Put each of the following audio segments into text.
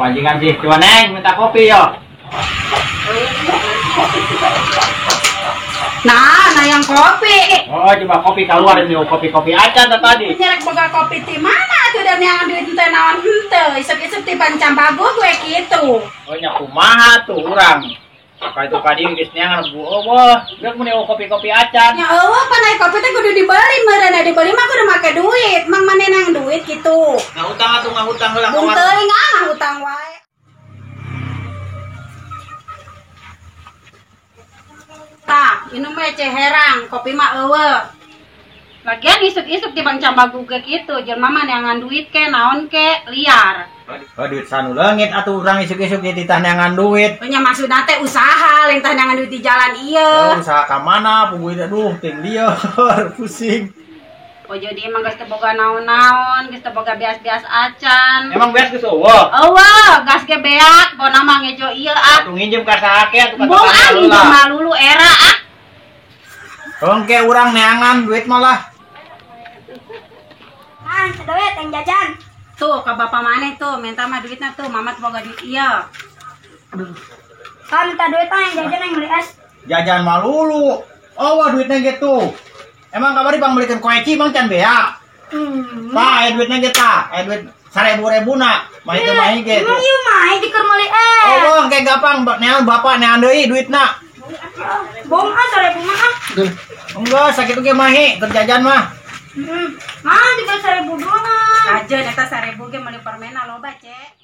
pancingan sih. Coba Neng minta kopi yo. Nah, yang kopi. Oh, coba kopi keluar ini kopi-kopi acan tadi. Nyerek boga kopi ti mana tuh dan yang duit teh naon henteu. Isep-isep ti pancambagu gue gitu. Oh, nya kumaha tuh urang. Ka itu kadi geus neangan bu eueuh. Geus mun kopi-kopi acan. Nya eueuh pan aya kopi teh kudu dibeli meureun dibeli mah kudu make duit. Mang maneh nang duit gitu. Ngahutang atuh ngahutang heula. Bung teuing ah ngahutang wae. Tah, minum we herang, kopi mah eueuh. Lagian isuk-isuk di Bang Cambagu ge kitu, jelema mah neangan duit ke naon ke liar. Oh, duit sanu leungit atuh urang isuk-isuk dititah neangan duit. Nya maksudna teh usaha, lain tah neangan duit di jalan ieu. Oh, usaha ka mana puguh aduh ting lieur, pusing. Oh jadi emang geus teu boga naon-naon, geus teu boga beas-beas acan. Emang beas geus eueuh? Eueuh, gas ge beak, bona mah ngejo ieu ah. Atuh nginjem ka saha ke atuh ka Bung ah nginjem malulu era ah. Engke urang neangan duit malah. Kan, duit yang jajan. Tuh ka bapak maneh tuh, minta mah duitna tuh, mama teu boga duit ieu. Kan minta duit ah yang jajan yang beli es. Jajan malulu. Oh, wah duitnya gitu. Emang kabari bang belikan koeci bang can beak. Tah, aya duitnya ge tah, aya duit 1000-ribu na. Mah itu mah ge. Emang ieu mah di keur meuli es. Oh, bang kayak gampang neangan bapak neangan deui duitna. Bong ah 1000 mah ah. Enggak, sakit ge mahi keur jajan mah. Mah juga 1000 doang. Kajeun eta 1000 ge meuli permena loba, Cek.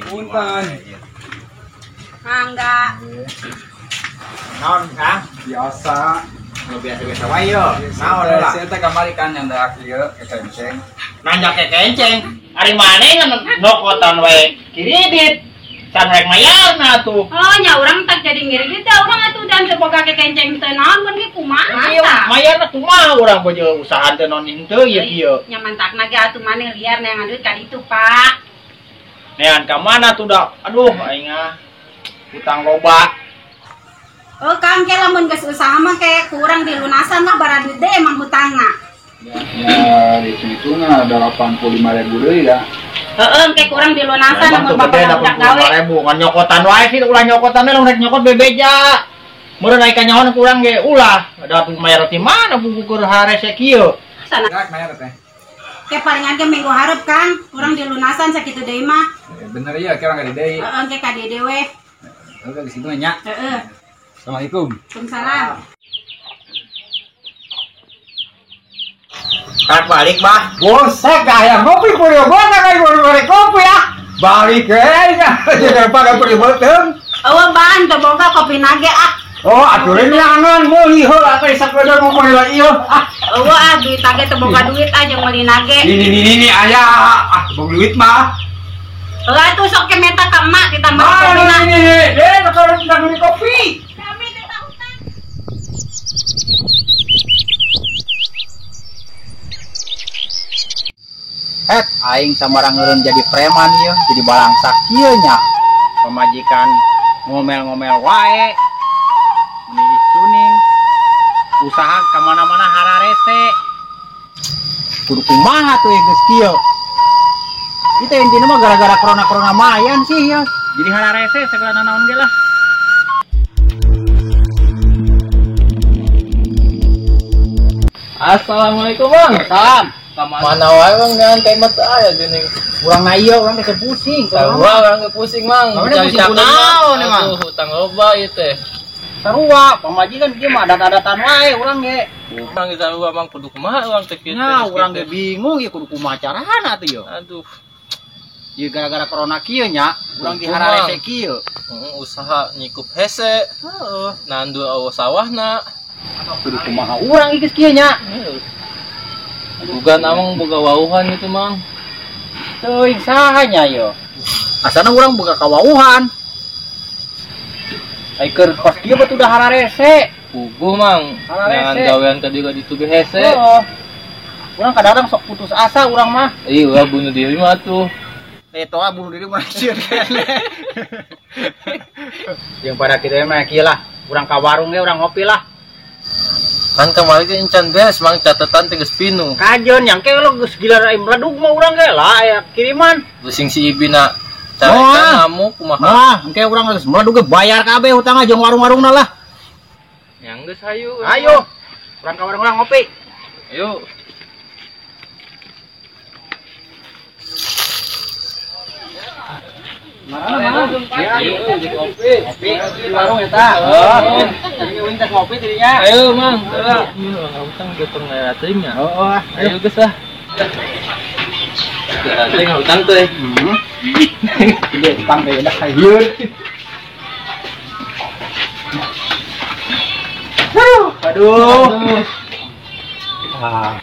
Punten. Mangga. Naon, Kang? Biasa. Nu biasa-biasa wae yo. Naon lah. Saya teh kamari kan nyandak ieu kekenceng. Nanjak kekenceng. Ari maneh ngan nokotan wae kiridit. Can rek mayarna tuh. Oh, nya urang tak jadi ngiridit teh urang atuh dan teu boga kekenceng teu naon mun ge kumaha tah. Mayarna kumaha urang bojo usaha teu naon henteu ieu kieu. Nya mantakna ge atuh maneh liar neangan duit ka ditu, Pak. Neangan ka mana tuh dak? Aduh, aing ah. Utang loba. Oh, Kang, ke lamun geus usaha mah ke kurang dilunasan lah bara duit deh emang hutangna. Ya, dihitung-hitungna 85.000 deui da. Heeh, ke kurang dilunasan lamun bapak udah gawe. 85.000 ngan nyokotan wae sih ulah nyokotan we lamun rek nyokot bebeja. Meureun aya kanyahoan kurang ge ulah. Da mayar ti mana buku harese kieu. Sana. Gerak mayar teh. Ke palingan ge minggu hareup Kang, kurang dilunasan sakitu deui mah. Bener ieu ke urang ka di deui. Heeh, ke ka di deui we. Heeh, ke situ nya. Heeh. Assalamualaikum. Waalaikumsalam. Tak balik bah. Bosek ayam kopi puri bosek ayam puri kopi ah. Balik kayaknya. Jangan pakai puri boteng. Eueuh ban teu boga kopi nage ah. Oh, aturin jangan meuli heula teh sakedeung ngomong heula ieu ah. Eueuh ah duit nage teu boga duit ah jeung meuli nage. Ini aya ah boga duit mah. Heuh atuh sok ke meta ka emak ditambah kopi na. Ini deh kalau beli kopi. Het, aing sambarang ngeureun jadi preman ieu, jadi balangsak kieu nya. Pamajikan ngomel-ngomel wae. Meni suning. Usaha ka mana-mana hararese. Kudu kumaha tuh geus kieu. Itu intinya mah gara-gara corona-corona mayan sih ya. Jadi hararese segala naon ge lah. Assalamualaikum, Bang. Salam. Mana wae Bang ngan kaimat aya geuning. Urang na ieu urang teh pusing. Sarua urang ge pusing Mang. Cari pusing kunaon emang. Atuh hutang loba ieu teh. Sarua pamajikan kieu mah adat-adatan wae urang ge. Urang ge sarua Mang kudu kumaha urang teh kieu. Nah, urang ge bingung ieu kudu kumaha carana atuh ieu. Aduh. Ieu gara-gara corona kieu nya, urang ge hararese kieu. Heeh, usaha nyikup hese. Heeh. Nandur awa sawahna. Kudu kumaha urang geus kieu nya. Bukan amang boga wauhan itu Mang. Teuing saha nya ieu. Asana urang boga kawauhan. Ai keur pas kieu batu udah hararese. Puguh Mang. Hararese. Jangan gawean tadi ka ditu ge hese. Heeh. Urang kadang-kadang sok putus asa urang mah. Ih, ulah bunuh diri mah tuh. Toa bunuh diri mah sieun keneh. Jeung pada kitu mah kieu lah. Urang ka warung ge urang ngopi lah. Kan kemarin ge encan beres mang catatan teh geus pinu. Kajeun yang ke lu geus gila aing meledug mah urang ge lah aya kiriman. Pusing si Ibina. Carekan ngamuk kumaha. Nah, engke urang geus meledug ge bayar kabeh hutang jeung warung-warungna lah. Yang geus hayu. Ayo. Urang ka warung urang ngopi. Ayo. Ayo di kopi. Kopi di warung eta. Heeh. Jadi uing teh ngopi jadinya. Ayo, Mang. Ieu hutang getong teuing nya. Heeh. Ayo geus ah. Teuing hutang teh. Heeh. Gede hutang teh udah hayu. Aduh. Ah.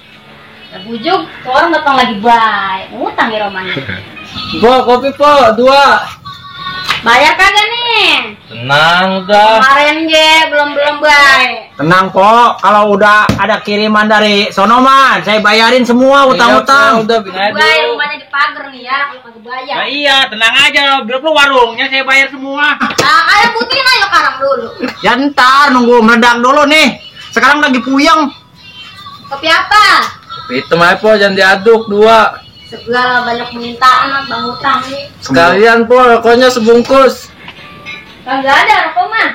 Bujuk, orang datang lagi baik. Utang ya romanya. Po, kopi po, 2. Bayar kagak nih? Tenang udah. Kemarin ge belum baik. Tenang po, kalau udah ada kiriman dari sono man, saya bayarin semua utang-utang. Iya, udah bina Bayar rumahnya di pagar nih ya, kalau kagak bayar. Nah, iya, tenang aja, berapa warungnya saya bayar semua. Nah, kayak putih ayo karang dulu. Ya ntar nunggu meledak dulu nih. Sekarang lagi puyeng. Kopi apa? Kopi hitam aja po, jangan diaduk 2. Segala banyak permintaan bang utang nih. Sekalian po, rokoknya sebungkus. Kagak ada rokok mah.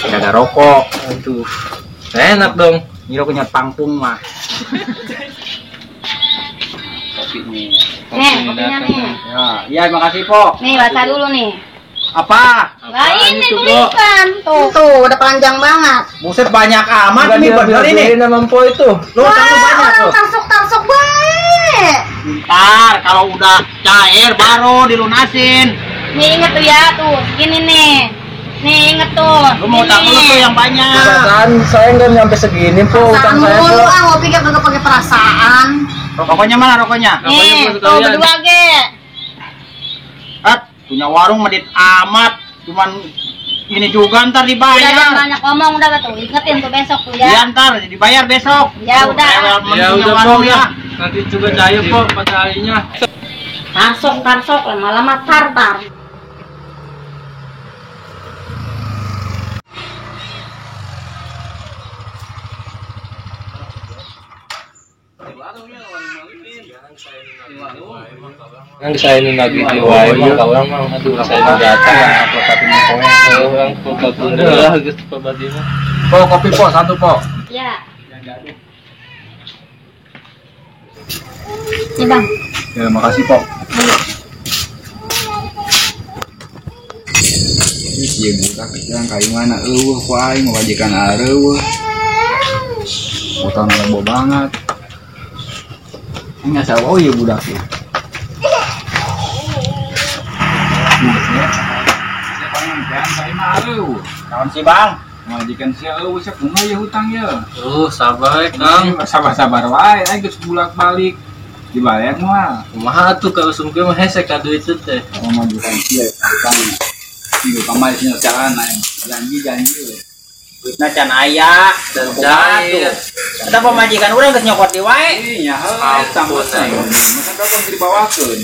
Gak ada rokok. Aduh, enak dong. Ini rokoknya pangpung mah. Kopi nih. Nih, kopinya nih. Ya, iya makasih po. Nih baca dulu nih. Apa? Lah ini tulisan tuh. Tuh udah panjang banget. Buset banyak amat nih bener ini. Nama po itu. Lu utang banyak tuh. Tarsok-tarsok bae. Ntar kalau udah cair baru dilunasin. Nih inget tuh ya tuh, gini nih. Nih inget tuh. Lu mau utang dulu tuh yang banyak. Perasaan saya enggak nyampe segini po utang saya. Lu ah ngopi kagak pakai perasaan. Rokoknya mana rokoknya? Nih, tuh berdua ge. At, punya warung medit amat, cuman ini juga ntar dibayar. Udah jangan banyak ngomong udah tuh, ingetin tuh besok tuh ya. Iya ntar dibayar besok. Ya udah. Ya udah po ya. Nanti juga cair po pada harinya. Tarsok tarsok lama-lama tar-tar. Yang saya ini lagi di wae mah ka urang mah aduh saya nu datang orang kota lah geus pabadi mah. Po kopi po satu po. Ya. Ini bang. Ya makasih po. Ieu budak yang kayu mana eueuh ku aing majikan areueuh. Utang loba banget. Enggak sawa ieu budak ieu. Kawan si bang, majikan si eueuh sia kumaha ieu hutang ieu. Sabar Kang. Sabar-sabar wae aing geus bolak-balik dibayar moal. Kumaha atuh ka usum kieu mah hese ka duit teh. Oh majikan sia hutang. Minggu kamari sia jalan aing. Janji-janji we. Duitna can aya, dan cair. Eta pamajikan urang geus nyokot di wae. Iya, heuh eta mah. Masa kapan dibawakeun?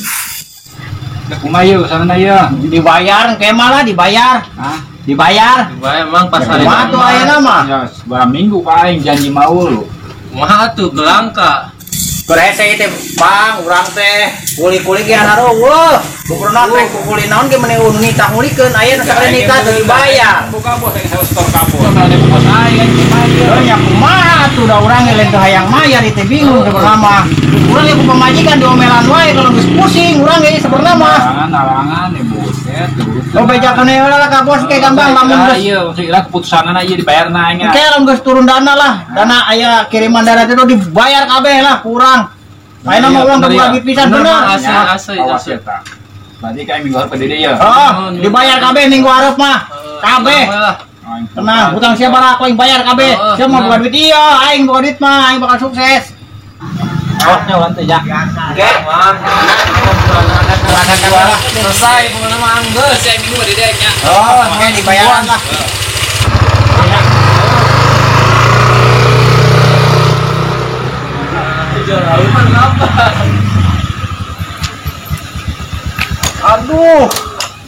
Ya kumaha ieu sana ieu? Dibayar engke mah lah dibayar. Hah? Dibayar. Dibayar mang pas hari. Kumaha tuh ayeuna mah? Ya, seberapa minggu ka aing janji mau lu. Kumaha tuh gelangka. Berhese teh bang, urang teh kuli-kuli ge areueuh. Bukurna teh kukuli naon ge meni nikah ngulikeun ayeuna sakali nikah teu dibayar. Buka bos yang store kabur. Ada bos aing dibayar. Nya kumaha atuh da urang ge lain teu hayang mayar ieu teh bingung sebenarna mah. Urang ge ku pamajikan diomelan wae kalau geus pusing urang ge sebenarna mah. Alangan ya buset. Oh bejakeun heula lah ka bos ke gampang lamun geus. Ieu maksudna keputusanna ieu dibayarna aing. Engke lamun geus turun dana lah. Dana aya kiriman dana teh dibayar kabeh lah kurang. Ayeuna mah urang teu lagi pisan bener. Asli asli. Berarti kayak minggu hareup deui ya. Oh, dibayar kabeh minggu hareup mah. Kabeh. Tenang, hutang siapa lah aku yang bayar kabeh. Siapa mau buka duit iya, aing buka duit mah, aing bakal sukses. Awaknya urang teh ya. Oke, Mang. Selesai pokoknya mah geus aya minggu bade deui nya. Oh, oke dibayaran lah. Aduh,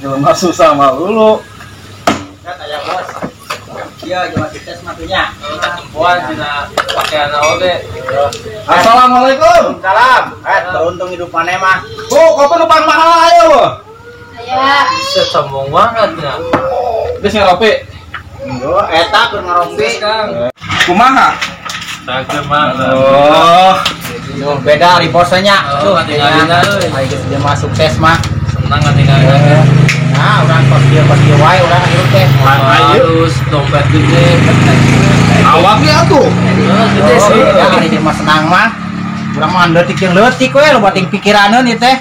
jelema susah mah lu. Kan aya bos. Iya, jelema sukses mah tuh nya. Katempuan cenah pakaian oge. Assalamualaikum. Salam. Beruntung hidup maneh mah. Bu, kopi nu paling mahal ayo, Bu. Aya. Set sombong banget nya. Geus ngaropi. Yo, eta keur ngaropi. Kang. Kumaha? Sakeun mah. Oh, Duh, beda ari bosnya. Oh, tinggalin euy. Ari geus jelema sukses mah. Senang tinggalin. Nah, urang kos kieu wae urang hirup teh. Halus, dompet gede. Awak ge atuh. Gede sih. Ya, ari jelema senang mah. Urang mah leutik jeung leutik we loba ting pikiraneun ieu teh.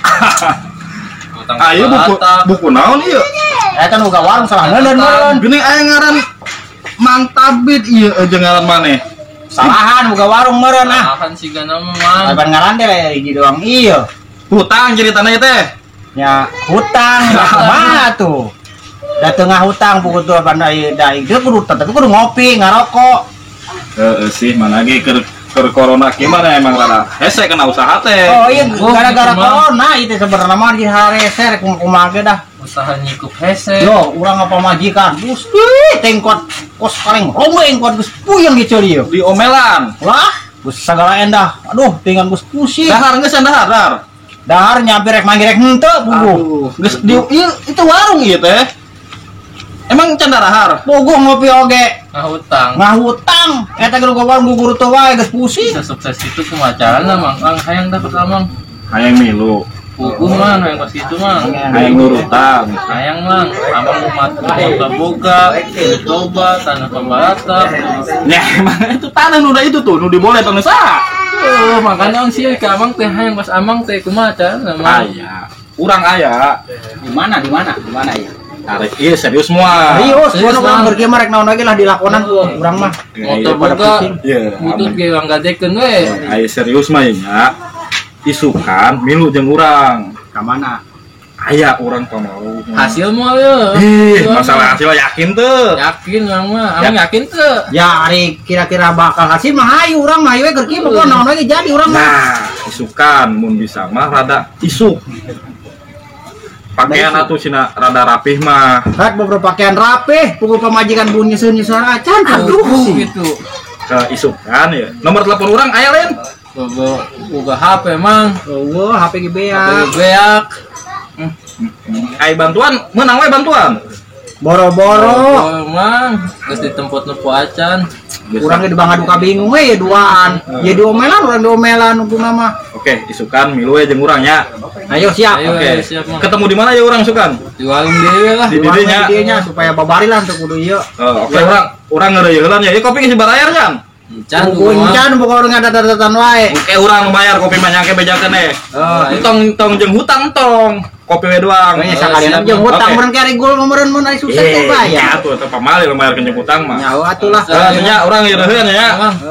Ayo buku naon ieu? Eta nu boga warung salah neuleun meureun. Geuning aya ngaran Mang Tabit ieu jeung ngaran maneh. Salahan boga warung meureun ah. Salahan sigana mah Mang. Laban ngaran teh hiji doang ieu. Hutang ceritana ieu teh. Nya hutang kumaha tuh. Da tengah hutang buku tuh ban da ieu kudu tetep kudu ngopi ngarokok. Heeh sih mana ge keur corona gimana emang rada hese kena usaha teh. Oh iya gara-gara corona itu sebenarnya mah di harese kumaha ge dah. Usaha nyikup hese. Yo urang apa majikan gusti tengkot kos kaleng rombeng kuat geus puyeng gitu ieu. Diomelan. Lah geus sagala endah. Aduh tinggal geus pusing. Dahar geus dahar dahar. Dahar nyampe rek manggil rek henteu puguh. Geus di ieu itu warung ieu teh. Emang can dahar? Puguh ngopi oge. Ngahutang. Ngahutang. Eta ge warung gugur teu wae geus pusing. Bisa sukses itu kumaha carana Mang? Kang hayang dapat Mang. Hayang milu. Puguh mah hayang kos kitu Mang. Hayang nurutan. Hayang Mang, amang umat kota boga, toba, tanah pembalata. Ya emang itu tanah nu itu tuh nu diboleh tanah saha? Oh, makanya sih ke amang teh hayang pas amang teh kumaha carana Mang? Aya. Urang aya. Di mana di mana? Di mana ya? Tarik iya serius semua. Serius, gua urang berkieu mah rek naon lagi lah dilakonan urang mah. Motor boga. Butut ge urang gadekeun we. Aya serius mah nya. Isukan milu jeung urang. Ka mana? Aya urang pamaru. Hasil moal ye. Ih, masalah hasil yakin teu. Yakin urang mah. Amang yakin teu? Ya ari kira-kira bakal hasil mah hayu urang mah hayu we keur kieu pokona naon lagi jadi urang mah. Nah, isukan mun bisa mah rada isuk. Pakaian atuh cina rada rapih mah. Rek beberapa pakaian rapih, pukul pamajikan bun nyeuseun-nyeuseun acan aduh gitu. Ke isukan ya. Nomor telepon urang aya lain? Boga HP Mang. Eueuh HP ge beak. Beak. Ai bantuan meunang we bantuan. Boro-boro Mang, geus ditempot nu acan. Urang ge dibangga duka bingung we ya duaan. Ya diomelan urang diomelan untungna mah. Oke, isukan milu we jeung urang nya. Ayo siap. Oke, siap, Mang. Ketemu di mana ya urang sukan? Di warung dewe lah. Di dinya. Di dinya supaya babari lah untuk kudu ieu. Oh, oke urang urang ngeureuyeulan ya. Ieu kopi geus dibayar kan? Encan encan pokokna ngadat-datatan wae. Oke, urang bayar kopi mah nyangke bejakeun eh. Entong tong jeung hutang tong. Kopi we doang. Nya sakalian jeung hutang meureun ke ari gol meureun mun ari sukses teh bayar. Ya atuh eta pamali lumayan jeung hutang mah. Nyawa atuh lah. Nya urang ngeureuyeuhan ya.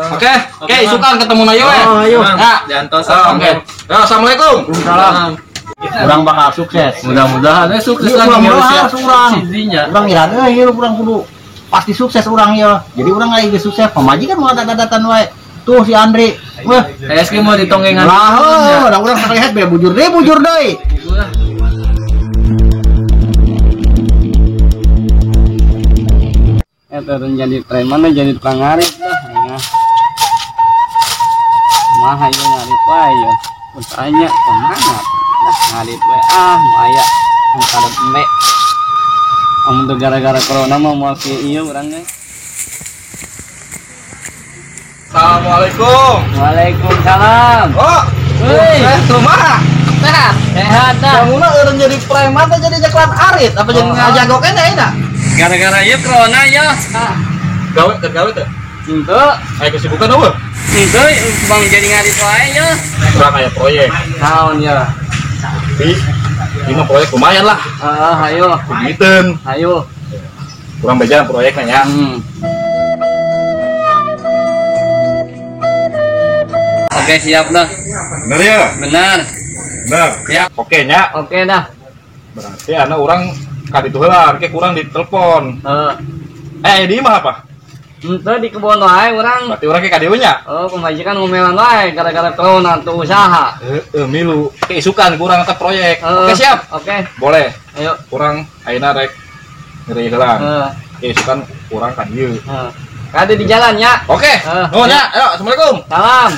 Oke, oke isukan ketemu na ieu we. Ayo. Ya, diantosan. Oke. Ya, assalamualaikum. Waalaikumsalam. Urang bakal sukses. Mudah-mudahan sukses lah urang. Urang ngira euy urang kudu pasti sukses urang ya. Jadi urang lagi sukses pamajikan mau datatan wae. Tuh si Andri. Wah, SG mau ditonggengan. Lah, heuh, da urang sakali head bujur deui. Eta jadi preman jadi tukang ngarit lah ya. Mah ieu ngarit wae ya. Usahanya kumaha? Lah ngarit we ah nu aya nu karep embe. Amun teu gara-gara corona mah moal kieu ieu urang ge. Assalamualaikum. Waalaikumsalam. Oh, hei, kumaha? Sehat. Sehat dah. Kamuna eureun jadi preman teh jadi jaklan arit apa jadi ngajago keneh ayeuna? Gara-gara ieu corona ya. Gawe keur gawe teh? Henteu. Aya kesibukan eueuh? Henteu, bang jadi ngarit wae ya. Urang aya proyek. Naon ya? Di ini mah proyek lumayan lah. Heeh, ayo. Duiteun. Ayo. Kurang beja proyeknya ya. Oke, siap dah. Bener ya? Benar. Benar. Siap. Oke nya. Oke dah. Berarti anak orang kaditu heula, ke kurang ditelepon. Heeh. Di imah apa? Henteu di kebon wae urang. Berarti urang ke kadieu nya? Oh, pamajikan ngomelan wae gara-gara corona tuh usaha. Heeh, milu. Keisukan kurang tetep proyek. Oke, siap. Oke. Boleh. Ayo. Kurang ayeuna rek ngeri heula. Heeh. Ya kan kurang kan ieu. Heeh. Kade di jalan ya. Oke. Heeh. Nuhun ya. Ayo, assalamualaikum. Salam.